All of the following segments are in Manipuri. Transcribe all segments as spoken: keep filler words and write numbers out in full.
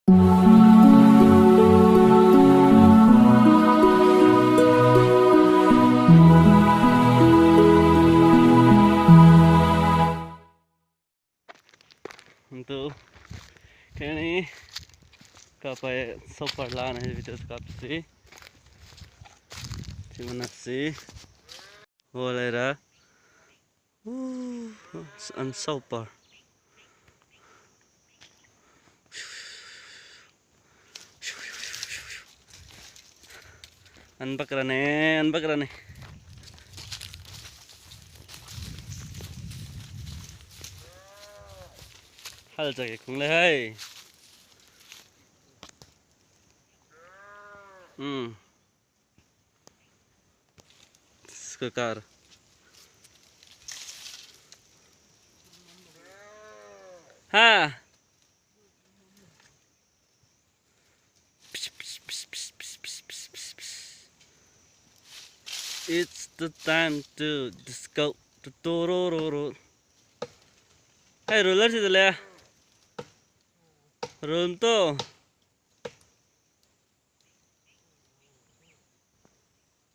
ꯑꯗꯨ ꯀꯩꯅꯤ ꯀꯥꯞꯄ ꯁꯣꯄꯔ ꯂꯥꯟꯅ video ꯀꯥꯞꯁꯤ꯫ ꯁꯤ ꯃꯅꯥꯛꯁꯤ ꯍꯣ ꯂꯩꯔꯦ꯫ ꯎ, ꯑꯟꯁꯣꯄꯔ꯫ ꯑꯟꯕꯀ꯭ꯔꯅꯦ, ꯑꯟꯕꯀ꯭ꯔꯅꯦ꯫ ꯍꯜ ꯆꯒꯦ ꯈꯨꯡꯂꯦ ꯍꯥꯏ꯫ ꯎꯝ꯫ ꯀꯀꯥꯔ꯫ ꯍꯥ꯫ It's the time to disco. ꯇꯣꯔꯣꯔꯣꯔꯣ꯫ ꯍꯦ, roller ꯁꯤꯗ ꯂꯩ꯫ Roll ꯇꯣ꯫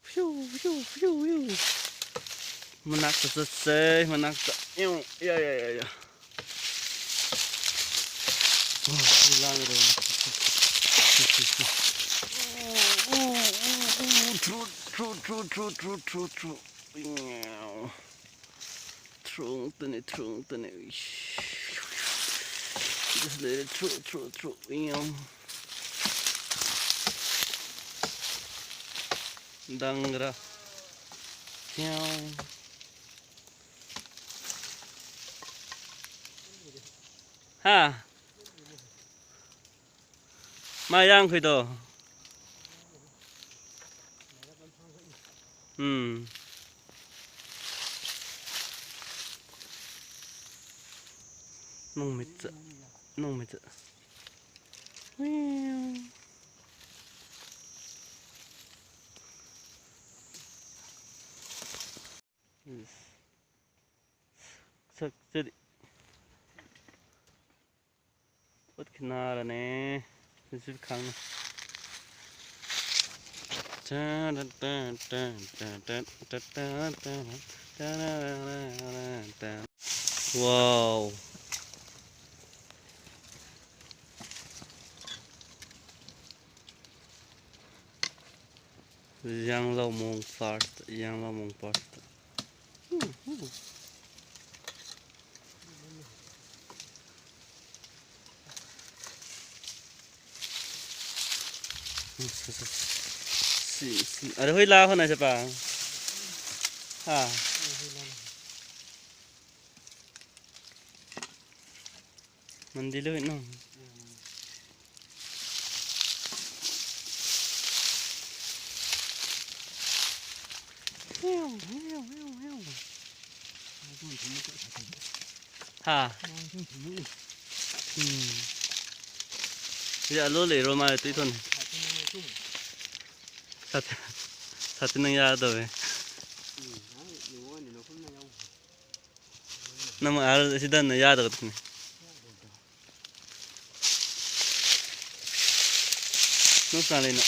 ꯐ꯭ꯌꯨ, ꯐ꯭ꯌꯨ, ꯐ꯭ꯌꯨ, ꯐ꯭ꯌꯨ꯫ ꯃꯅꯥꯛꯇ ꯆꯠꯁꯦ, ꯃꯅꯥꯛꯇ꯫ ꯏꯌꯨ, ꯌꯥ, ꯌꯥ, ꯌꯥ, ꯌꯥ꯫ ꯑꯣ, ꯁꯤ ꯂꯥꯡꯒꯗꯧꯕꯅꯤ꯫ ꯁꯤ, ꯁꯤ, ꯁꯤ꯫ ꯎ, ꯎ, ꯎ, ꯎ, ꯊ꯭ꯔꯨ, ꯊ꯭ꯔꯨ, ꯊ꯭ꯔꯨ꯫ ꯏꯌꯥꯎ꯫ ꯊ꯭ꯔꯨ ꯉꯥꯛꯇꯅꯦ, ꯊ꯭ꯔꯨ ꯉꯥꯛꯇꯅꯦ꯫ ꯏꯁ꯫ ꯁꯤꯗꯁꯨ ꯂꯩꯔꯦ, ꯊ꯭ꯔꯨ, ꯊ꯭ꯔꯨ, ꯊ꯭ꯔꯨ꯫ ꯏꯌꯥꯎ꯫ ꯗꯪꯒ꯭ꯔꯥ꯫ ꯏꯌꯥꯎ꯫ ꯍꯥ? ꯃꯥ ꯌꯥꯡꯈꯩꯗꯣ꯫ ꯎꯝ꯫ ꯅꯣꯡꯃꯩ ꯆꯠ-, ꯅꯣꯡꯃꯩ ꯆꯠ-, ꯁꯛꯆꯔꯤ꯫ ꯄꯣꯠ ꯅꯥꯔꯅꯦ꯫ ꯁꯤꯁꯨ ꯈꯪꯉꯦ꯫ Wow. Yang Lau Mong first, Yang Lau Mong first. Sim, sim. Ada hui la hona siapa? Ha. Mandi lu no. Ha. Hmm. Ya lo le ro ma tu ton. Sat, sat nang ya do ve. Nama ar sida na ya do tne. Nung sa le na.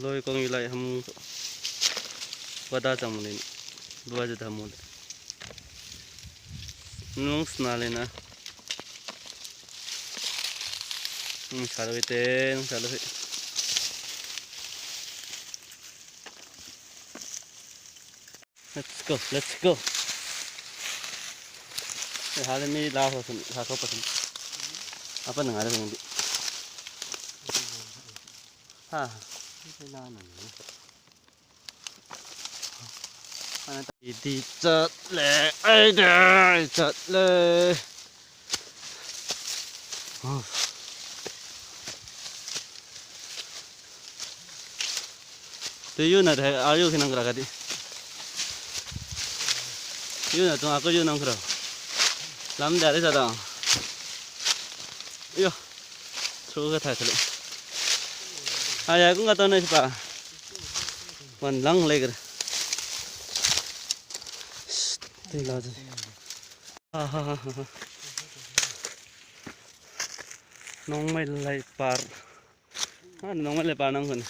Loi kong ilai ham wada chamulin. Dua jada hamul. Nung snalina. Nung salo ite, nung salo ite. Let's go, let's go. Eh, hale mi la ho sun, la ho pasun. Apa nang ada sun di. Ha. Idi chatle, ai dai chatle. Oh. Tu yu na de, ayu kinang kra kadi. Yu na tu aku yu nang kra. Lam dari sa da. Yo. ꯊ꯭ꯔꯨꯒ ꯊꯥꯏ ꯊꯂꯦ꯫ ꯍꯥꯏ ꯌꯥꯏ ꯀꯨꯡꯒ ꯇꯧꯅꯩ ꯁꯤꯄꯥ꯫ ꯋꯥꯟ ꯂꯪ ꯂꯩꯈ꯭ꯔꯦ꯫ ꯇꯤ ꯂꯥꯖꯦ꯫ ꯑꯥ ꯍꯥ ꯍꯥ ꯍꯥ ꯍꯥ꯫ ꯅꯣꯡꯃꯩ ꯂꯩꯄꯥꯔ꯫ ꯑꯥ, ꯅꯣꯡꯃꯩ ꯂꯩꯄꯥꯔ ꯅꯪ ꯈꯨꯟ꯫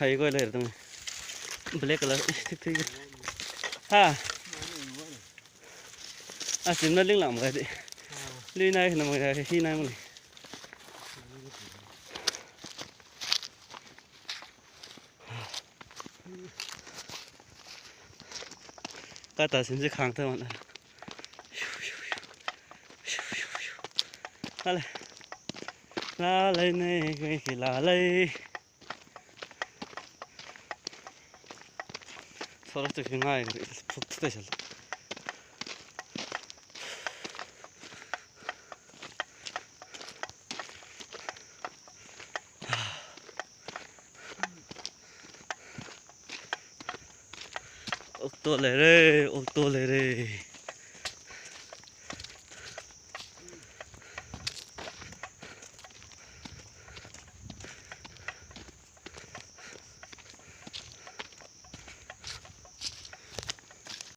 ꯍꯩ ꯀꯣꯏ ꯂꯩꯔꯦ ꯇꯨꯃꯤ꯫ Black colour. ꯏꯁ, ꯊꯤꯛ ꯊꯤꯛ꯫ ꯍꯥ? ꯑꯁ, ꯆꯤꯟꯅ ꯂꯤꯡ ꯂꯥꯛꯃꯒꯗꯤ꯫ ꯂꯨꯏ ꯅꯥꯏ ꯈꯅ ꯃꯒ ꯍꯤ ꯅꯥꯏ ꯃꯨꯂꯤ꯫ ꯀꯥ ꯇꯥꯁꯤꯟꯁꯦ ꯈꯥꯡ ꯇ ꯃꯥꯅ꯫ ꯂꯥ ꯂꯩꯅꯦ, ꯑꯩꯈꯣꯏꯒꯤ ꯂꯥ ꯂꯩ꯫ ꯁꯣꯔꯣꯛꯇ ꯉꯥꯏꯈ꯭ꯔꯦ, ꯐꯨꯛ ꯇꯩꯁꯜꯂꯦ꯫ ꯑꯣꯛꯇꯣ ꯂꯩꯔꯦ, ꯑꯣꯛꯇꯣ ꯂꯩꯔꯦ꯫